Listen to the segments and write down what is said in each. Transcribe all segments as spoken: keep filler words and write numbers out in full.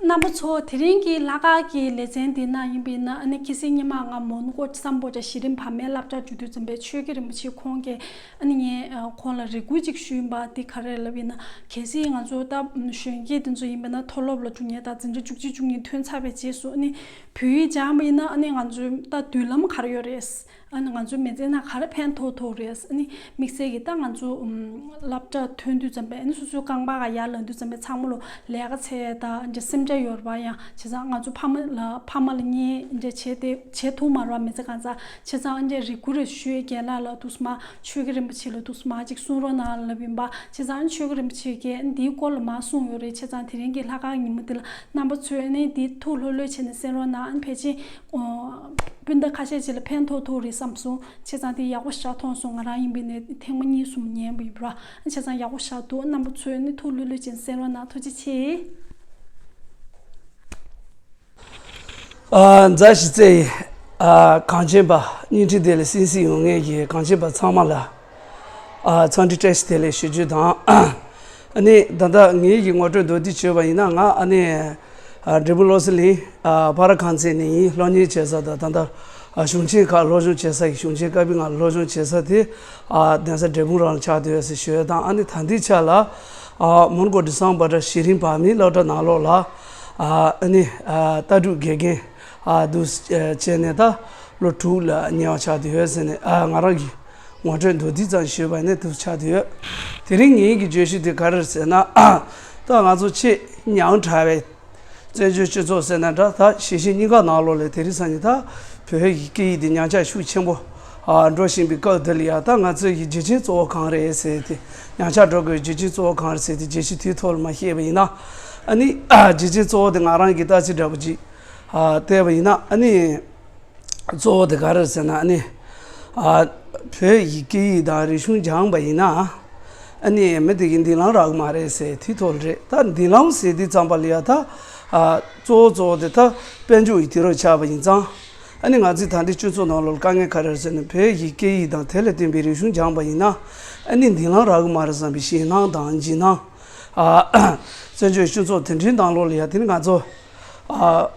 རྣམ་པ་ཚོ། དེ་རིང་གི་ལྷག་དཀར་གྱི་ལེ་ཚན་འདི་ནང་ཡིན་པ་ཡིན་ན། ཨ་ནི་ཁ་སང་ཉི་མ་ང་མོན་གྷོ་སམ་བྷོ་ཊ་གཞི་རིམ་བར་མའི་སློབ་གྲྭར་འགྲོ་དུས་ཙམ་པའི་ཆོས་རྒྱལ་རིན་པོ་ཆེ་ཁོང་གིས་ཨ་ནི་ངས་ཁོང་ལ་རེ་སྐུལ་ཅིག་ཞུས་ཡིན་པ། འདི་ག་རེ་ལབ་ཡིན་ན། གལ་སྲིད་ང་ཚོ་ད་གཞོན་སྐྱེས་དེ་ཚོ་ཡིན་པ་ན། མཐོ་སློབ་ལ་འགྲོ་མཁན་དང་འཛིན་གྲྭ་བཅུ་གཅིག་བཅུ་གཉིས་ཐོན་ཚར་བའི་རྗེས་སུ། ཨ་ནི་བོད་ཡིག་སྦྱངས་པ་ཡིན་ན། ཨ་ནི་ང་ཚོའི་ད་མདུན་ལམ་ག་རེ་ཡོད་རེད། ཨ་ནི་ང་ཚོའི་མི་ཚེ་ནང་ག་རེ་ཕན་ཐོགས་ཐོགས་རེད། ཨ་ནི་དམིགས་བསལ་གྱིས་ད་ང་ཚོ་ཨུམ་སློབ་གྲྭ་ཐོན་དུས་ཙམ་པས། ཨ་ནི་སོ་སོའི་རྐང་པ་ག་ཡར་ལངས་དུས་ཙམ་པས། ཚང་མ་ལོ་ལས་ཀ་བྱས་དང་འདྲ་སེམས་ཅན་ཡོད་རེད་པ། ཡང་བྱས་ཙང་ང་ཚོ་ཕ་མ་ལ་ཕ་མ་ལ་བརྙས་འདྲ་བྱས་ཏེ་བྱེད་ཐུབ་མ་རེད་པ། མི་ཚེ་གང་ཚ། བྱས་ཙང་ཨ་ནི་རེ་སྐུལ་རེ་ཞུ་ཡས། རྒན་ལགས་ལ་ཐུགས་སྨ། ཆོས་རྒྱལ་རིན་པོ་ཆེ་ལ་ཐུགས་སྨ་ཅིག་གསུང་རོགས་གནང་ལབ་ཡིན་པ། བྱས་ཙང་ཨ་ནི་ཆོས་རྒྱལ་རིན་པོ་ཆེ་གིས་འདིའི་སྐོར་ལ་མར་གསུངས་ཡོད་རེད། བྱས་ཙང་དེ་རིང་གི་ལྷག་དཀར་ཉིན་མོ་འདི་ལ་རྣམ་པ་ཚོས་ཨ་ནི་འདི་ཐུགས་ལྷོད་ལྷོད་བྱས་ནས་གསན་རོགས་གནང་། ཨ་ནི་ཕལ་ཆེར་ཨོ། སྤུན་ཟླ་ཁ་ཤས་ཅིག་ལ་ཕན་ཐོགས་ཐོགས་རེད་བསམ་སོང་། བྱས་ཙང་དེ་ཡག་པོ་ཞེ་དྲག་མཐོང་སོང་། ང་རང་ཡིན་པ་ཡིན་ན་ཐེངས་མ་གཉིས་གསུམ་ཉན་པ་ཡིན་པ། བྱས་ཙང་ཡག་པོ་ཞེ་དྲག་འདུག། རྣམ་པ་ཚོས་ནི་ཐུགས་ལྷོད་ལྷོད་བྱས་གསན་རོགས་གནང་། ཐུགས་རྗེ་ཆེ། ཨ། མཛའ་བཤེས་བརྩེ་ཡི། ཨ། གངས་ཅན་པ། བརྙན་འཕྲིན་དེ་ལ་གསན་གཟིགས་ཡོང་མཁན་གྱི་གངས་ཅན་པ་ཚང་མ་ལ། ཨ། འཚམས་འདྲི་བཀྲ་ཤིས་བདེ་ལེགས་ཞུ་རྒྱུ་དང་། ཨ་ནི་ད་ལྟ་ངེད་ཀྱི་ངོ་སྤྲོད་མདོར་བསྡུས་བྱས་པ་ཡིན་ན། ང་ཨ་ནི་ཨ། འབྲས་སྤུངས་བློ་གསལ་གླིང་། ཨ། ཕ་ར་ཁང་ཚན་ནས་ཡིན། སློབ་གཉེར་བྱེད་ས་དང་། ད་ལྟ་ཨ། གཞུང་ཆེན་ཁག་སློབ་སྦྱོང་བྱེད་ས་ཡི། གཞུང་ཆེན་བཀའ་པོད་ལྔ་སློབ་སྦྱོང་བྱེད་ས་དེ། ཨ། གདན་ས་འབྲས་སྤུངས་རང་ལ་ཆགས་བསྡད་ཡོད་ཟེར་ཞུ་ཡ་དང་། ཨ་ནི་ད་ལྟའི་ཆ་ལ། ཨ། མོན་གྷོ་ཌི་སམ་བྷོ་ཊ་གཞི་རིམ་བར་མའི་སློབ་གྲྭ་ནང་ལོགས་ལ། ཨ། ཨ་ནི་ཨ། ལྟ་གྲུབ་དགེ་རྒན། ཨ། འདུག་སེ་བྱས་ནས་ད་ལོ་དྲུག་ལ་ཉེ་བ་ཆགས་བསྡད་ཡོད་ཟེར་ནས། ཨ། ང་རང་གི་ངོ་སྤྲོད་མདོར་བསྡུས་ཙམ་ཞུས་པ་ཡིན་ན་འདུག་ཆགས་བསྡད་ཡོད། དེ་རིང་ངེད་ཀྱི་བརྗོད་གཞི་དེ་ག་རེ་རེད་ཟེར་ན། ཨ། ད་ང་ཚོ་ཆེས་ཉག་ཕྲ་བའི་བཙན་བྱོལ་སྤྱི་ཚོགས་ཟེར་ན་འདྲ། ད་གཞིས་བྱེས་གཉིས་ཀ་ནང་ལོགས་ལ་དེ་རིང་སང་ཉིན་ད་བོད་ཡིག་སྐད་ཡིག་དེ་ཉམས་ཆག་ཤུགས་ཆེན་པོ། ཨ། འགྲོ་བཞིན་པའི་སྐབས་འདི་ལ་ཡ། ད་ང་ཚོའི་གི་རྒྱུ་རྐྱེན་གཙོ་བོ་གང་རེད་ཟེར་ཏེ། ཉམས་ཆག་འགྲོ་དགོས་རྒྱུ་རྐྱེན་གཙོ་བོ་གང་རེད་ཟེར་ཏེ། བརྗོད་གཞི་དེའི་ཐོག་ལ་མར་བཤད་པ་ཡིན་ན། ཨ་ནི་ཨ། རྒྱུ་རྐྱེན་གཙོ་བོ་དེ་ང་རང་གི་བརྟག་དཔྱད་འདྲ་པོ་ཅིག། ཨ། བལྟས་པ་ཡིན་ན། ཨ་ནི་གཙོ་བོ་དེ་ག་རེ་རེད་ཟེར་ན། ཨ་ནི་ཨ། བོད་ཡིག་སྐད་ཡིག་དང་རིག་གཞུང་སྦྱངས་པ་ཡིན་ན། ཨ་ནི་མི་དེ་གི་མདུན་ལམ་རག་གི་མ་རེད་ཟེར། དེའི་ཐོག་ལ་རེད། ད་མདུན་ལམ་ཟེར་དུས་ཙམ་པ་ལ་ཡ། ད་ཨ། གཙོ་བོ་གཙོ་བོ་དེ་ད་དཔལ་འབྱོར་གྱི་དུས་རབས་ཆགས་པ་ཡིན་ཙང་། ཨ་ནི་ང་ཚོའི་ད་ལྟའི་སྤྱི་ཚོགས་ནང་ལོགས་ལ་དཀའ་ངལ་ག་རེ་རེད་ཟེར་ན། བོད་ཡིག་སྐད་ཡིག་དང་དེ་ལ་བརྟེན་པའི་རིག་གཞུང་སྦྱངས་པ་ཡིན་ན། ཨ་ནི་མདུན་ལམ་རག་གི་མ་རེད་བསམ་པའི་ཞེད་སྣང་དང་འཇིགས་སྣང་། ཨ། བཙན་བྱོལ་སྤྱི་ཚོགས་དེ་འདྲའི་ནང་ལོགས་ལ་ཡ། དེ་ནི་ང་ཚོ་ཨ།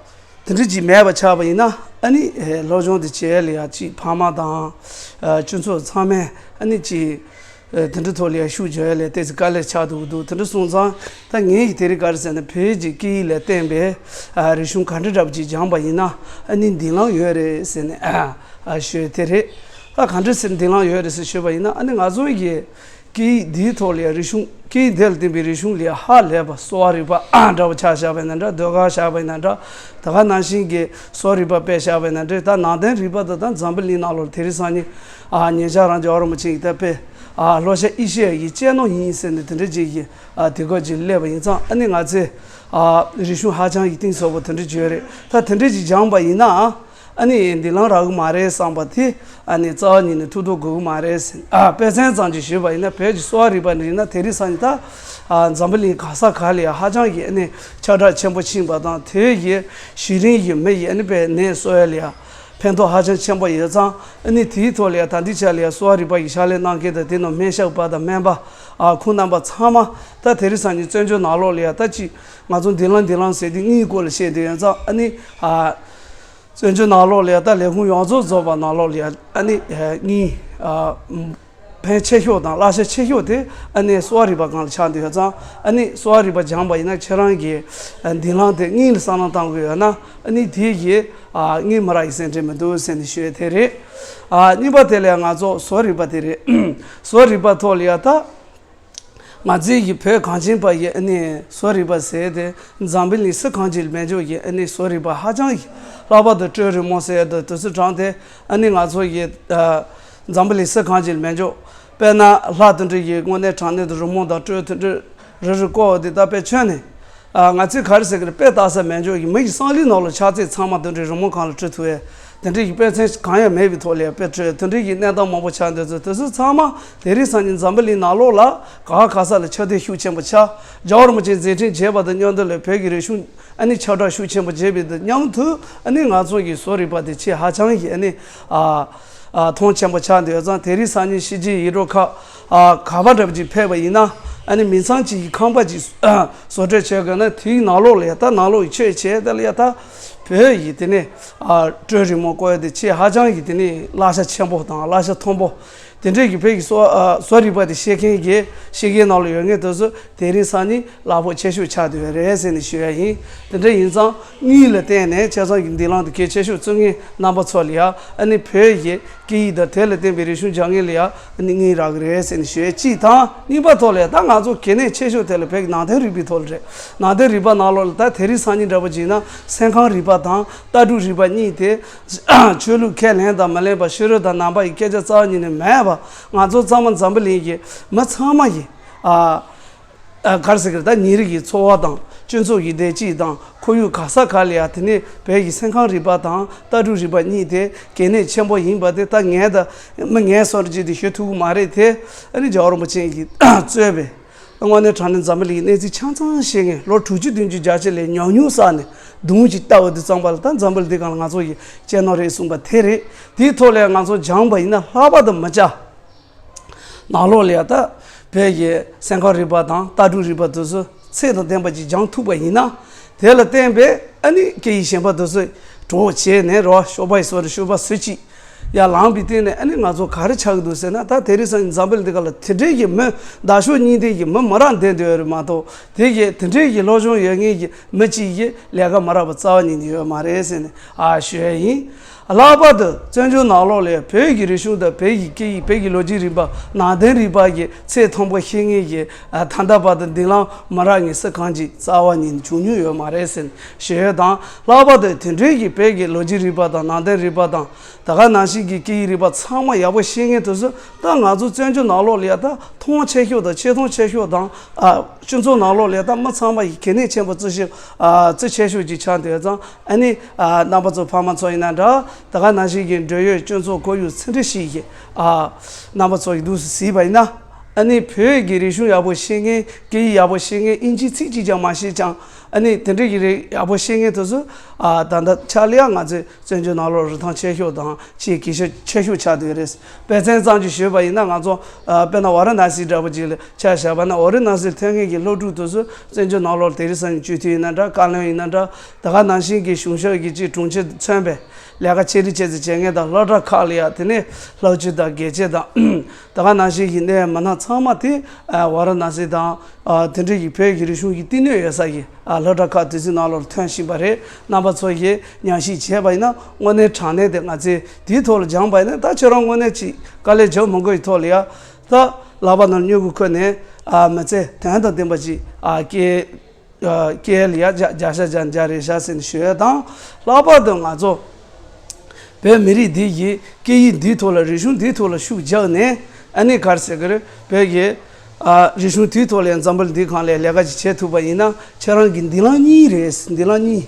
དེ་འདྲ་ཅིག་མེད་པ་ཆགས་པ་ཡིན་ན། ཨ་ནི་ཨེ། སློབ་སྦྱོང་དེ་བྱེད་ཡ་ལ་ཡ་ཅིག་ཕ་མ་དང་། ཨ། སྤྱི་ཚོགས་ཚང་མས་ཨ་ནི་ཅིག། ཨེ། དེ་འདྲ་ཐོག་ལ་ཡ་ཤུགས་རྒྱག་ཡ་ལ་ཏོག་ཙམ་དཀའ་ལས་ཆགས་འདུག་འདུག། དེ་འདྲ་སོང་ཙང་ད་ངས་ཀྱི་དེ་རིང་ག་རེ་ཟེར་ན། བོད་ཀྱི་སྐད་ཡིག་ལ་བརྟེན་པའི་ཨ། རིག་གཞུང་ག་འདྲ་འདྲ་པོ་ཅིག་སྦྱངས་པ་ཡིན་ན་ཨ་ནི་མདུན་ལམ་ཡོད་རེད་ཟེར་ནས། ཨ། ཨ། ཞུ་ཡ་དེ་རེད། ད་ག་འདྲ་ཟེར་མདུན་ལམ་ཡོད་རེད་ཟེར་ཞུས་པ་ཡིན་ན། ཨ་ནི་ང་ཚོ་གི་སྐད་ཡིག་འདིའི་ཐོག་ལ་ཡ། རིག་གཞུང་། སྐད་ཡིག་དེ་ལ་བརྟེན་པའི་རིག་གཞུང་ལ་ཡ་ཧ་ལས་པ་གསོ་བ་རིག་པ་འདྲ་པོ་ཆ་བཞག་པ་ཡིན་ན་འདྲ། ཟློས་གར་བཞག་པ་ཡིན་ན་འདྲ། ད་ག་ནང་བཞིན་གྱི་གསོ་བ་རིག་པ་དཔེ་བཞག་པ་ཡིན་ན་འདྲ། ད་ནང་བསྟན་རིག་པ་དང་། ད་འཛམ་བུ་གླིང་ནང་ལོགས་དེ་རིང་སང་ཉིན་ཨ། ཉེ་ཆར་རང་རྒྱལ་བ་རིན་པོ་ཆེ་གིས་ད་དཔེ། ཨ། ལྷོ་ཤར་ཨེ་ཤི་ཡ་གི་གཅེས་ནོར་ཡིན་ཟེར་ནས་དེ་འདྲ་ཅིག་གི། ཨ། དུས་སྐབས་ཅིག་སླེབས་པ་ཡིན་ཙང་། ཨ་ནི་ང་ཚོས། ཨ། རིག་གཞུང་ཧ་ཅང་གི་གཏིང་ཟབ་པོ་དེ་འདྲ་བརྗོད་རེད། ད་དེ་འདྲ་ཅིག་སྦྱངས་པ་ཡིན་ན། ཨ་ནི་མདུན་ལམ་རག་གི་མ་རེད་བསམ་པ་དེ། ཨ་ནི་རྩ་བ་ཉིད་ནས་ཐུག་ཐུབ་དགོས་ཀྱི་མ་རེད་ཟེར། ཨ། དཔེ་མཚོན་ཙམ་ཅིག་ཞུས་པ་ཡིན་ན། བོད་ཀྱི་གསོ་བ་རིག་པ་འདི་ཡིན་ན་དེ་རིང་སང་ཉིན་ད། ཨ། འཛམ་བུ་གླིང་ག་ས་ག་ལ་ཡ་ཧ་ཅང་གི་ཨ་ནི་ཁྱབ་བསྒྲགས་ཆེན་པོ་ཕྱིན་པ་དང་། དེ་ཡི་གཞི་རིམ་གྱི་མི་ཡི་ཨ་ནི་དཔེ་ནད་གསོ་ཡ་ལ་ཡ་ཕན་ཐོགས་ཧ་ཅང་ཆེན་པོ་ཡོད་ཙང་། ཨ་ནི་དེའི་ཐོག་ལ་ཡ་ད་ལྟའི་ཆ་ལ་ཡ་གསོ་བ་རིག་པ་ཡི་ཕྱག་ལས་གནང་མཁན་དང་། དེ་ནང་སྨན་ཞབས་པ་དང་སྨན་པ། ཨ། ཁོང་རྣམ་པ་ཚང་མ་ད་དེ་རིང་སང་ཉིན་བཙན་བྱོལ་ནང་ལོགས་ལ་ཡ་ད་ཅིག་ང་ཚོ་མདུན་ལམ་མདུན་ལམ་ཟེར་དུས་གཉིས་སྐོར་ལ་བཤད་བསྡད་ཡོད་ཙང་། ཨ་ནི། ཨ། བཙན་བྱོལ་ནང་ལོགས་ལ་ཡ་ད་ལས་ཁུངས་ཡོངས་རྫོགས་རྫོགས་པ་ནང་ལོགས་ལ་ཡ། ཨ་ནི་ཨ་གཉིས། ཨ། ཕན་ཆེ་ཤོས་དང་བརླག་ཤ་ཆེ་ཤོས་དེ་ཨ་ནི་གསོ་བ་རིག་པ་སྒང་ལ་ཆགས་བསྡད་ཡོད་ཙང་། ཨ་ནི་གསོ་བ་རིག་པ་སྦྱངས་པ་ཡིན་ན་ཁྱེད་རང་གི་ཨ་མདུན་ལམ་དེ་སྔོན་ལ་བསམ་བློ་བཏང་དགོས་ཡོད་ན། ཨ་ནི་དེ་ཡི་ཨ་སྔོན་མ་རག་ཡི་ཟེར་འདྲ་མི་འདུག་ཟེར་ནས་ཞུ་ཡ་དེ་རེད། ཨ། གཉིས་པ་དེ་ལ་ཡ་ང་ཚོ་བཟོ་རིག་པ་དེ་རེད། བཟོ་རིག་པ་ཐོག་ལ་ཡ་ད། ང་ཚོའི་གི་བོད་གངས་ཅན་པ་ཡི་ཨ་ནི་བཟོ་རིག་པ་ཟེར་དེ། འཛམ་བུ་གླིང་སུ་གང་ཅིར་མེད་འཇོག་གི་ཨ་ནི་བཟོ་རིག་པ་ཧ་ཅང་གི། ལྷག་པར་དུ་སྤྲོ་རི་མོ་ཟེར་དེ་དུས་ཚོད་དྲངས་ཏེ། ཨ་ནི་ང་ཚོ་གི། ཨ། འཛམ་བུ་གླིང་སུ་གང་ཅིར་མེད་འཇོག། དཔེར་ན་ལྷ་དེ་འདྲ་གི་དངོས་གནས་དྲང་གནས་དུ་རི་མོ་དང་སྤྲོ་དེ་འདྲ་རི་རི་བརྐོས་དེ་ད་དཔེ་ཁྱོན་ནས། ཨ། ང་ཚོས་ག་རེ་ཟེར་གི་རེད། དཔེ་ལྟ་ས་མེད་འཇོག་གི། མི་ཡི་བསམ་བློའི་ནང་ལ་ཆགས་ཚད་ཚང་མ་དེ་འདྲའི་རི་མོ་སྒང་ལ་བྲིས་ཐུབ་པའི། དེ་འདྲའི་གི་དཔེ་མཚོན་གང་ཡང་མེད་པའི་ཐོག་ལ་ཡ་དཔེ་བྲིས། དེ་འདྲའི་གི་གནས་སྟངས་མང་པོ་ཆགས་འདུག་ཚོ། དེ་ཚོ་ཚང་མ་དེ་རིང་སང་ཉིན་འཛམ་བུ་གླིང་ནང་ལོགས་ལ་ག་ག་ས་ལ་ཁྱབ་གདལ་ཤུགས་ཆེན་པོ་ཆགས། རྒྱལ་བ་རིན་པོ་ཆེ་མཛད་འཕྲིན་བྱས་པ་དང་མཉམ་དུ་ལ་བོད་ཀྱི་རིག་གཞུང་ཨ་ནི་ཁྱབ་བསྒྲགས་ཤུགས་ཆེན་པོ་བྱས་པའི་དང་མཉམ་དུ། ཨ་ནི་ང་ཚོ་གི་བཟོ་རིག་པ་དེ་ཆེས་ཧ་ཅང་གི་ཨ་ནི། ཨ། ཨ། མཐོང་ཆེན་པོ་ཆགས་འདུག་ཙང་། དེ་རིང་སང་ཉིན་ཕྱི་རྒྱལ་ཡུལ་གྲུ་ཁག་ཨ། ག་པར་འདྲ་པོ་ཅིག་ཕེབས་པ་ཡིན་ན། ཨ་ནི་མི་ཚང་གཅིག་གི་ཁང་པ་གཅིག་བཟོ་གྲྭ་བྱས་དགོས་ན། དེའི་ནང་ལོགས་ལ་ཡ་ད་ནང་ལོགས་ཀྱི་ཆོས་བྱས་དེ་ལ་ཡ་ད་བོད་ཡི་དེ་ནས་ཨ་སྤྲོས་རིག་མོ་བཀོལ་དེ་ཆེས་ཧ་ཅང་གི་དེ་ནས་གླ་ཆ་ཆེན་པོ་དང་གླ་ཆ་མཐོན་པོ། དེ་འདྲས་ཀྱི་བོད་ཀྱི་བཟོ་ཨ་བཟོ་རིག་པ་དེ་ཤེས་མཁན་གྱི་ཤེས་མཁན་ནང་ལ་ཡོད་མཁན་དེ་ཚོ་དེ་རིང་སང་ཉིན་གླ་ཕོགས་ཆེ་ཤོས་ཆགས་བསྡད་ཡོད་རེད་ཟེར་ནས་ཞུ་ཡ་ཡིན། དེ་འདྲ་ཡིན་ཙང་དངུལ་ལ་བརྟེན་ནས་ཆ་ཚང་གི་མདུན་ལམ་དེ་གལ་ཆེ་ཤོས་བརྩི་མཁན་རྣམ་པ་ཚོ་ལ་ཡ་ཨ་ནི་བོད་ཀྱི་སྐད་ཡིག་དང་དེ་ལ་བརྟེན་པའི་རིག་གཞུང་སྦྱང་མཁན་ལ་ཡ་ཨ་ནི་དངུལ་རག་གི་རེད་ཟེར་ནས་ཞུ་ཡ་གཅིག་དང་། གཉིས་པ་ཐོག་ལ་ཡ་ད་ང་ཚོ་གལ་གནད་ཆེ་ཤོས་དེ་ལ་བོད་ཀྱི་ནང་བསྟན་རིག་པའི་ཐོག་ལ་རེད། ནང་བསྟན་རིག་པ་ནང་ལོགས་ལ་ད་དེ་རིང་སང་ཉིན་འདྲ་པོ་བྱས་ན་སེམས་ཁམས་རིག་པ་དང་ལྟ་གྲུབ་རིག་པ་གཉིས་དེ། ཆོས་ལུགས་ཁས་ལེན་དང་མ་ལེན་པ། ཕྱི་རོལ་དང་ནང་པ་ཡི་སྐད་ཆ་རྩ་བ་ཉིད་ནས་མེད་པ། ང་ཚོ་ཚང་མ་འཛམ་བུ་གླིང་གི་མི་ཚང་མ་ཡི་ཨ་ཨ་ག་རེ་ཟེར་གི་རེད། ད་ཉིན་རེ་གི་འཚོ་བ་དང་སྤྱི་ཚོགས་ཀྱི་བདེ་སྐྱིད་དང་ཁོར་ཡུག་ག་ས་ག་ལ་ཡ་དེ་ནས་བོད་ཀྱི་སེམས་ཁམས་རིག་པ་དང་ལྟ་གྲུབ་རིག་པ་གཉིས་དེ་གལ་གནད་ཆེན་པོ་ཡིན་པ་དེ་ད་ངས་ད་མི་ངན་སོང་རེ་ཅིག་དེ་ཞུ་ཐུབ་ཀྱི་མ་རེད་དེ། ཨ་ནི་རྒྱལ་བ་རིན་པོ་ཆེ་གིས་གཙོས་པའི་དངོས་གནས་དྲང་གནས་འཛམ་བུ་གླིང་གི་གནས་ཚུལ་ཆ་ཚང་ཤེས་མཁན། ལོ་དྲུག་ཅུ་བདུན་ཅུ་བརྒྱ་ཕྱེད་ལས་ཉམས་མྱོང་བསགས་ནས་སྡུག་ཅིག་ལྟ་བ་དེ་ཙམ་པ་ལ་ད་འཛམ་བུ་གླིང་འདི་སྒང་ལ་ང་ཚོ་ཡི་གཅེས་ནོར་རེད་གསུངས་པ་དེ་རེད། དེའི་ཐོག་ལ་ང་ཚོ་སྦྱངས་པ་ཡིན་ན་ལྷག་པར་དུ་མི་སྐྱ་ནང་ལོགས་ལ་ཡ་ད་བོད་ཀྱི་སེམས་ཁམས་རིག་པ་དང་ལྟ་གྲུབ་རིག་པ་དེ་ཚོ་ཚད་དང་ལྡན་པ་ཅིག་སྦྱང་ཐུབ་པ་ཡིན་ན། དེ་ལ་བརྟེན་པའི་ཨ་ནི་སྐད་ཡིག་གཞན་པ་དེ་ཚོ་གྲོགས་བྱས་ནས་རོ་ཤོག་པ་ཡི་བཟོ་རེ་ཤོག་པ་བཟོ་ཅིག་ཡར་ལངས་པའི་སྟེང་ནས་ཨ་ནི་ང་ཚོ་ག་རེ་ཆགས་ཀྱི་འདུག་ཟེར་ན། ད་དེ་རིང་སང་ཉིན་འཛམ་བུ་གླིང་འདི་ག་ལ་དེ་འདྲའི་གི་མི་ཟླ་ཤོག་གཉིས་ལྡན་གྱི་མི་མི་རག་བསྡད་འདུག་ཡོད་རེད་མ་གཏོགས། དེ་གི་དེ་འདྲའི་གི་སློབ་སྦྱོང་ཡོད་མཁན་གྱི་མི་གཅིག་གིས་ལས་ཀ་མ་རག་པ་རྩ་བ་ཉིད་ནས་ཡོད་མ་རེད་ཟེར་ནས་ཨ་ཞུ་ཡ་ཡིན། ལྷག་པར་དུ་བཙན་བྱོལ་ནང་ལོགས་ལ་བོད་ཀྱི་རིག་གཞུང་དང་བོད་ཀྱི་སྐད་ཡིག་བོད་ཀྱི་ལོ་རྒྱུས་རིག་པ་ནང་བསྟན་རིག་པ་གི་ཚད་མཐོན་པོ་ཤེས་མཁན་གྱི་ཨ་ད་ལྟ་བར་དུ་མདུན་ལམ་མ་རག་མཁན་སུ་གང་ཅིག་རྩ་བ་ཉིད་ནས་བྱུང་མྱོང་ཡོད་མ་རེད་ཟེར་ནས་ཞུ་ཡ་དང་། ལྷག་པར་དུ་དེ་འདྲའི་གི་བོད་ཀྱི་ལོ་རྒྱུས་རིག་པ་དང་ནང་བསྟན་རིག་པ་དང་། ད་ག་ནང་བཞིན་གྱི་སྐད་ཡིག་རིག་པ་ཚང་མ་ཡག་པོ་ཤེས་མཁན་དེ་ཚོ་ད་ང་ཚོ་བཙན་བྱོལ་ནང་ལོགས་ལ་ཡ་ད་མཐོང་ཆེ་ཤོས་དང་ཆེ་མཐོང་ཆེ་ཤོས་དང་ཨ་སྤྱི་ཚོགས་ནང་ལོགས་ལ་ཡ་ད་མི་ཚང་མ་ཡི་གལ་གནད་ཆེན་པོ་བརྩི་ཤེས་ཨ་བརྩི་ཆེ་ཤོས་ཅིག་ཆགས་འདུག་ཙང་། ཨ་ནི་ཨ་རྣམ་པ་ཚོ་ཕ་མ་ཚོ་ཡིན་ན་འདྲ། ད་ག་ནང་བཞིན་གྱི་འབྲེལ་ཡོད་སྤྱི་ཚོགས་ཁོར་ཡུག་ཚན་རིག་ཤེས་ཀྱི་ཨ་རྣམ་པ་ཚོ་ཡི་འདུག་སེ་གཟིགས་པ་ཡིན་ན། ཨ་ནི་བོད་ཀྱི་རིག་གཞུང་ཡག་པོ་ཤེས་མཁན། སྐད་ཡིག་ཡག་པོ་ཤེས་མཁན། ཨིན་ཇིའི་ཚིག་གཅིག་ཀྱང་མ་ཤེས་ཀྱང་། ཨ་ནི་དེ་འདྲ་གི་རིགས་ཡག་པོ་ཤེས་མཁན་དེ་ཚོ་ཨ་ད་ལྟ་ཆ་ལ་ཡ་ང་ཚོའི་བཙན་བྱོལ་ནང་ལོགས་རིན་ཐང་ཆེ་ཤོས་དང་ཆེས་གལ་ཆེ་ཤོས་ཆགས་བསྡད་ཡོད་རེད། དཔེ་མཚོན་ཙམ་ཅིག་ཞུས་པ་ཡིན་ན། ང་ཚོ་ཨ་དཔེར་ན་ཝཱ་ར་ཎ་སི་འདྲ་པོ་ཅིག་ལ་ཆ་བཞག་པ་ན། ཝཱ་ར་ཎ་སིར་ཐོན་མཁན་གྱི་སློབ་ཕྲུག་དེ་ཚོ་བཙན་བྱོལ་ནང་ལོགས་ལ་དེང་རིང་སང་ཉིན་སྤྱི་འཐུས་ཡིན་ན་འདྲ། བཀའ་བློན་ཡིན་ན་འདྲ། ད་ག་ནང་བཞིན་གྱི་གཞུང་ཞབས་ཀྱི་ཅིག་དྲུང་ཆེ་མཚོན་པའི་ལས་ཀ་ཆེ་རིགས་ཆེ་ཙམ་བྱེད་མཁན་དང་། སློབ་གྲྭ་ཁག་ལ་ཡ་དེ་ནས་སློབ་སྤྱི་དང་དགེ་ཆེ་དང་། ད་ག་ནང་བཞིན་གྱི་གནས་མི་སྣ་ཚང་མ་དེ་ཨ་ཝཱ་ར་ཎ་སི་དང་ཨ་དེ་འདྲ་གི་བོད་ཀྱི་རིག་གཞུང་གི་བསྟི་གནས་ཡོད་ས་གི་ཨ་སློབ་གྲྭ་ཁག་དེ་ཚོའི་ནང་ལོགས་ཐོན་བཞིན་པ་རེད། རྣམ་པ་ཚོ་གིས་ཉམས་ཞིབ་བྱས་པ་ཡིན་ན་དངོས་གནས་དྲང་གནས་དེ་ང་ཚོས་དེའི་ཐོག་ལ་སྦྱངས་པ་ཡིན་ན། ད་ཁྱོད་རང་དངོས་གནས་ཅིག་དཀའ་ལས་རྒྱག་མི་དགོས་ཡི་ཐོག་ལ་ཡ། ད་ལག་པ་ནང་སྨྱུ་གུ་ཁུར་ནས་ཨ་མི་ཚེ་དོན་དང་ལྡན་པ་ཅིག་ཨ་སྐྱེལ། སྐད་ལ་ཡ་བརྒྱ་བརྒྱ་ཆ་བརྒྱ་འཇགས་རེད་ཤག་ཟེར་ནས་ཞུ་ཡ་དང་། ལྷག་པར་དུ་ང་ཚོ་བོད་མི་རིགས་འདི་ཡི་སྐད་ཡིག་འདིའི་ཐོག་ལ། རིག་གཞུང་འདིའི་ཐོག་ལ་ཤུགས་རྒྱག་ནས། ཨ་ནི་ག་རེ་ཟེར་གི་རེད། བོད་ཀྱི་ཨ་རིག་གཞུང་འདིའི་ཐོག་ལ་ཡང་འཛམ་བུ་གླིང་འདིའི་སྒང་ལ་ལས་ཀ་ཅིག་བྱེད་ཐུབ་པ་ཡིན་ན། ཁྱེད་རང་གི་མདུན་ལམ་གཉིས་རེད། མདུན་ལམ་གཉིས།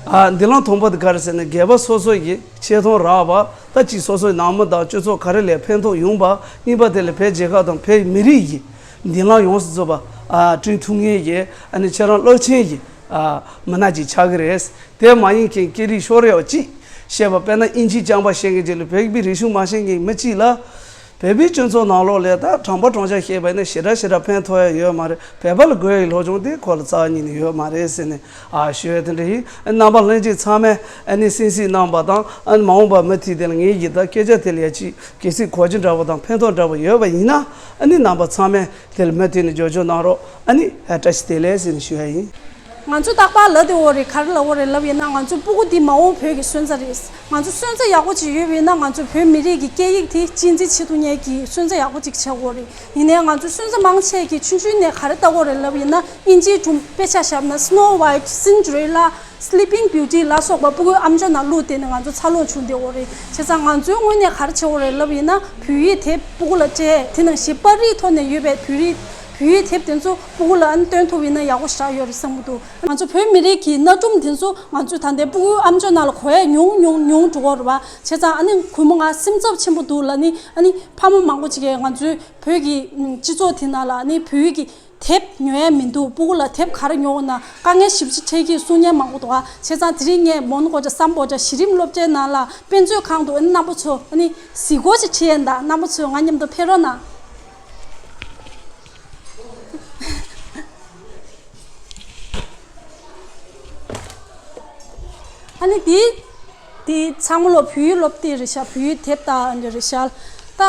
ཨ་མདུན་ལམ་དང་པོ་དེ་ག་རེ་ཟེར་ན། སྒེར་པ་སོ་སོ་ཡི་ཆེ་མཐོང་རག་པ། ད་ཅིག་སོ་སོའི་ནང་མི་དང་སྤྱི་ཚོགས་ག་རེ་ལ་ཕན་ཐོགས་ཡོང་པ། གཉིས་པ་དེ་ལ་བོད་རྒྱལ་ཁབ་དང་བོད་མི་རིགས་ཀྱི་མདུན་ལམ་ཡོངས་སུ་རྫོགས་པ་ཨ་བསྐྲུན་ཐུབ་མཁན་གྱི་ཨ་ནི་ཁྱེད་རང་རླབས་ཆེན་གྱི་ཨ་མི་སྣ་ཅིག་ཆགས་ཀྱི་རེད། དེ་མ་ཡིན་མཁན་སྐད་རིགས་ཤོར་ཡག་ཅིག་ཤེས་པ། དཔེར་ན་ཨིན་ཇི་རྐྱང་པ་ཤེས་མཁན་ཅིག་ལ་བོད་པའི་རིག་གཞུང་མ་ཤེས་མཁན་མི་གཅིག་ལ། བོད་པའི་སྤྱི་ཚོགས་ནང་ལོགས་ལ་ད་དྲང་པོ་དྲང་བཞག་བཤད་པ་ཡིན་ན་ཞེ་དྲག་ཞེ་དྲག་ཕན་ཐོགས་ཡག་ཡོད་མ་རེད། བོད་པ་ལ་དགོས་ཡག་སློབ་སྦྱོང་དེ་ཁོ་ལ་རྩ་བ་ཉིད་ནས་ཡོད་མ་རེད་ཟེར་ནས་ཨ་ཞུ་ཡག་དེ་འདྲ་ཡིན། རྣམ་པ་ལྷན་རྒྱས་ཚང་མས་ཨ་ནི་གསན་གཟིགས་གནང་པ་དང་། ཨ་ནི་མ་འོངས་པ་མུ་མཐུད་དེ་ལ་ངེད་ཀྱི་ད་སྐད་ཆ་དེ་ལ་ཡ་ཅིག་གལ་སྲིད་གོ་རྒྱུ་འདྲ་པོ་དང་ཕན་ཐོགས་འདྲ་པོ་ཡོད་པ་ཡིན་ན། ཨ་ནི་རྣམ་པ་ཚང་མས་དེ་ལ་མུ་མཐུད་ནས་རྒྱབ་སྐྱོར་གནང་རོགས། ཨ་ནི་བཀྲ་ཤིས་བདེ་ལེགས་ཟེར་ནས་ཞུ་ཡག་ཡིན། ང་ཚོ་རྟག་པར་ལབ་བསྡད་ཡོད་རེད། ག་རེ་ལབ་ཡོད་རེད་ལབ་ཡིན་ན། ང་ཚོ་སྤུ་གུ་འདི་མ་འོངས་བོད་ཀྱི་སོན་རྩ་རེད། ང་ཚོ་སོན་རྩ་ཡག་པོ་ཅིག་ཡོད་པ་ཡིན་ན། ང་ཚོ་བོད་མི་རིགས་ཀྱི་སྐད་ཡིག་དེ་གཅེས་འཛིན་བྱེད་ཐུབ་མཁན་གྱི་སོན་རྩ་ཡག་པོ་ཅིག་བྱེད་དགོས་རེད། ཡིན་ནའི་ང་ཚོ་སོན་རྩ་མང་ཆེ་གིས་ཆུང་ཆུང་ནས་ག་རེ་ལྟ་གི་ཡོད་རེད་ལབ་ཡིན་ན། ཨིན་ཇིའི་སྒྲུང་དཔེ་ཆ་བཞག་ན་Snow White, Cinderella, Sleeping Beauty ལ་སོགས་པ་སྤུ་གུའི་ཨམ་ཅོག་ནང་བླུགས་བསྡད་ནས་ང་ཚོ་འཚར་ལོངས་བྱུང་བསྡད་ཡོད་རེད། བྱས་ཙང་ང་ཚོའི་ངོས་ནས་ག་རེ་བྱེད་དགོས་རེད་ལབ་ཡིན་ན། བོད་ཡིག་དེབ་སྤུ་གུ་ལ་སྤྲད། དེ་ནང་བཞིན་པར་རིས་ཐོག་ནས་ཡོད་པའི་བོད་རིགས་བོད་ཡིག་དེབ་དེ་ཚོ་སྤུ་གུ་ལ་ཨ་ནི་སྟོན་ཐུབ་ཡིན་ན་ཡག་པོ་ཞེ་དྲག་ཡོད་རེད་བསམ་གྱི་འདུག་ང་ཚོ་བོད་མི་རིགས་ཀྱི་གནའ་སྒྲུང་དེ་ཚོ་ང་ཚོས་ད་ལྟའི་སྤུ་གུའི་ཨམ་ཅོག་ནང་ལ་གོ་ཡག་ཉུང་ཉུང་ཉུང་འགྲོ་གི་རེད་པ། བྱས་ཙང་ཨ་ནི་གུས་མོ་ང་སེམས་འཚབ་ཆེན་པོ་འདུག་ལབ་ནི། ཨ་ནི་ཕ་མ་མང་པོ་ཅིག་གིས་ང་ཚོའི་བོད་ཀྱི་སྤྱི་ཚོགས་དེ་ནང་ལ་ཨ་ནི་བོད་ཡིག་གི་དེབ་ཉོ་ཡག་མི་འདུག་སྤུ་གུ་ལ་དེབ་ག་རེ་ཉོ་དགོས་ན་དཀའ་ངལ་ཞེ་པོ་ཅིག་འཕྲད་ཀྱི་གསུང་མཁན་མང་པོ་འདུག་ག་བྱས་ཙང་དེ་རིང་ངས་མོན་གྷོ་གྲྭ་ཚང་པོ་གྲྭ་གཞི་རིམ་སློབ་གྲྭའི་ནང་ལ་དཔེ་མཛོད་ཁང་དུ་ཨ་ནི་རྣམ་པ་ཚོ་ཨ་ནི་གཟིགས་སྐོར་ཅིག་བྱས་ཡིན། ད་རྣམ་པ་ཚོས་ང་མཉམ་དུ་ཕེབས་རོགས་གནང་། ཨ་ནི་དེ་དེ་ཚང་མ་ལོ་བོད་ཡིག་སློབ་དེབ་རེད་ཤག་བོད་ཡིག་དེབ་དང་འདི་རེད་ཤག་ད་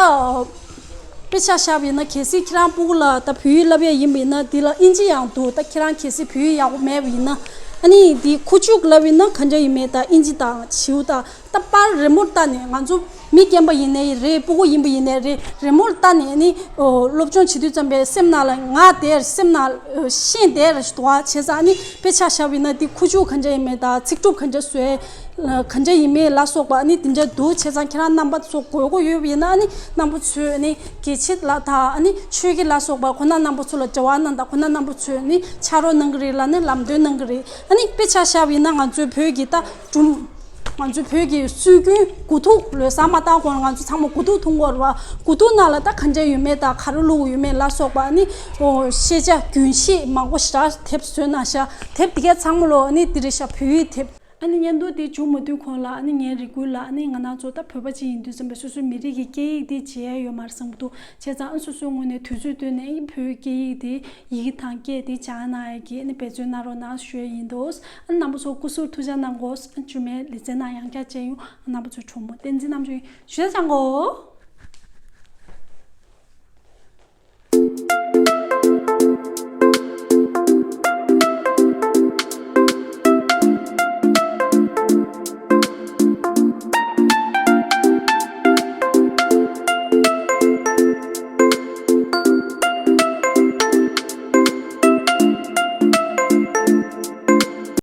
དཔེ་ཆ་བཞག་པ་ཡིན་ན་གལ་སྲིད་ཁྱེད་རང་སྤུ་གུ་ལ་ད་བོད་ཡིག་བསླབ་ཡ་ཡིན་པ་ཡིན་ན་འདི་ལ་ཨིན་ཇི་ཡང་འདུག་ད་ཁྱེད་རང་གལ་སྲིད་བོད་ཡིག་ཡག་པོ་མེད་པ་ཡིན་ན་ཨ་ནི་འདི་ཁུ་བྱུག་ལབ་ཡིན་ན་གང་ཅི་ཡིན་མེད་ད་ཨིན་ཇི་དང་བྱིའུ་དང་། ད་པར་རི་མོ་ལྟ་ནས་ང་ཚོ་མི་རྒན་པ་ཡིན་ནའི་རེད། སྤུ་གུ་ཡིན་པ་ཡིན་ནའི་རེད། རི་མོ་ལྟ་ནས་ནི་སློབ་སྦྱོང་བྱེད་དུས་ཙམ་པའི་སེམས་ནང་ལ་ངག་དེར་སེམས་ནང་ཤེས་དེར་འདུག་བ། བྱས་ཙང་ནི་དཔེ་ཆ་བཞག་པ་ཡིན་ན་འདི་ཁུ་བྱུག་གང་ཅི་ཡིན་མེད་དང་ཚིག་གྲུབ་གང་ཅི་བཟོས་གང་ཅི་ཡིན་མེད་ལ་སོགས་པ་ནི་དེ་འདྲ་འདུག་བྱས་ཙང་ཁྱེད་རང་རྣམ་པ་ཚོ་དགོས་མཁོ་ཡོད་པ་ཡིན་ན་ནི་རྣམ་པ་ཚོས་ནི་དགེ་ཆེ་ལ་དང་ནི་ཆོས་དགེ་ལ་སོགས་པ་ཁོ་ན་རྣམ་པ་ཚོ་ལ་འབྲེལ་བ་གནང་དང་ཁོ་ན་རྣམ་པ་ཚོས་ནི་ཕྱག་རོགས་གནང་གི་རེད་ལ་ནི་ལམ་སྟོན་གནང་གི་རེད། ཨ་ནི་དཔེ་ཆ་བཞག་པ་ཡིན་ན་ང་ཚོའི་བོད་ཀྱི་ད་སྒྲུང་། ང་ཚོའི་བོད་ཀྱི་སྲོལ་རྒྱུན་དགུ་ཐུག་ལོ་གསར་མ་བཏང་གོང་ལ་ང་ཚོ་ཚང་མ་དགུ་ཐུག་འཐུང་གོ་ར་བ། དགུ་ཐུག་ནང་ལ་ད་གང་ཅི་ཡོད་མེད་དང་ག་རེ་བླུགས་ཡོད་མེད་ལ་སོགས་པ་ཨ་ནི་ཤེས་བྱ་རྒྱུན་ཤེས་མང་པོ་ཞེ་དྲག་དེབ་བཟོས་གནང་ཤག་དེབ་དེ་གས་ཚང་མ་ལོ་ཨ་ནི་དེ་རེད་ཤག་བོད་ཡིག་དེབ། ཨ་ནི་བརྙན་ཐུང་དེ་མཇུག་མ་བསྡུས་གོང་ལ་ཨ་ནི་ངའི་རེ་སྐུལ་ལ་ཨ་ནི་ང་རང་ཚོ་ད་བོད་པ་ཅིག་ཡིན་དུས་ཙམ་པའི་སོ་སོའི་མི་རིགས་ཀྱི་སྐད་ཡིག་དེ་བརྗེད་ཡ་ཡོད་མ་རེད་བསམ་གྱི་འདུག་བྱས་ཙང་ཨ་སོ་སོའི་ངོས་ནས་དུས་ཚོད་བཏོན་ནས་བོད་སྐད་ཡིག་དེ་ཡི་གེ་དང་སྐད་དེ་སྦྱང་གནང་ཡ་གི་ཨ་ནི་འབད་བརྩོན་གནང་རོགས་གནང་ཞུ་ཡ་ཡིན་འདུག་ཨ་ནི་རྣམ་པ་ཚོ་སྐུ་གཟུགས་ཐུགས་ཅག་གནང་དགོས། ཨ་ནི་མཇུག་མའི་ལེ་ཚན་ནང་ཡང་བསྐྱར་མཇལ་ཡོང་། ཨ་ནི་རྣམ་པ་ཚོའི་གྲོགས་མོ་བསྟན་འཛིན་རྣམ་དཔྱོད་ཡིན། ཞུ་ཡ་ཅང་གོ།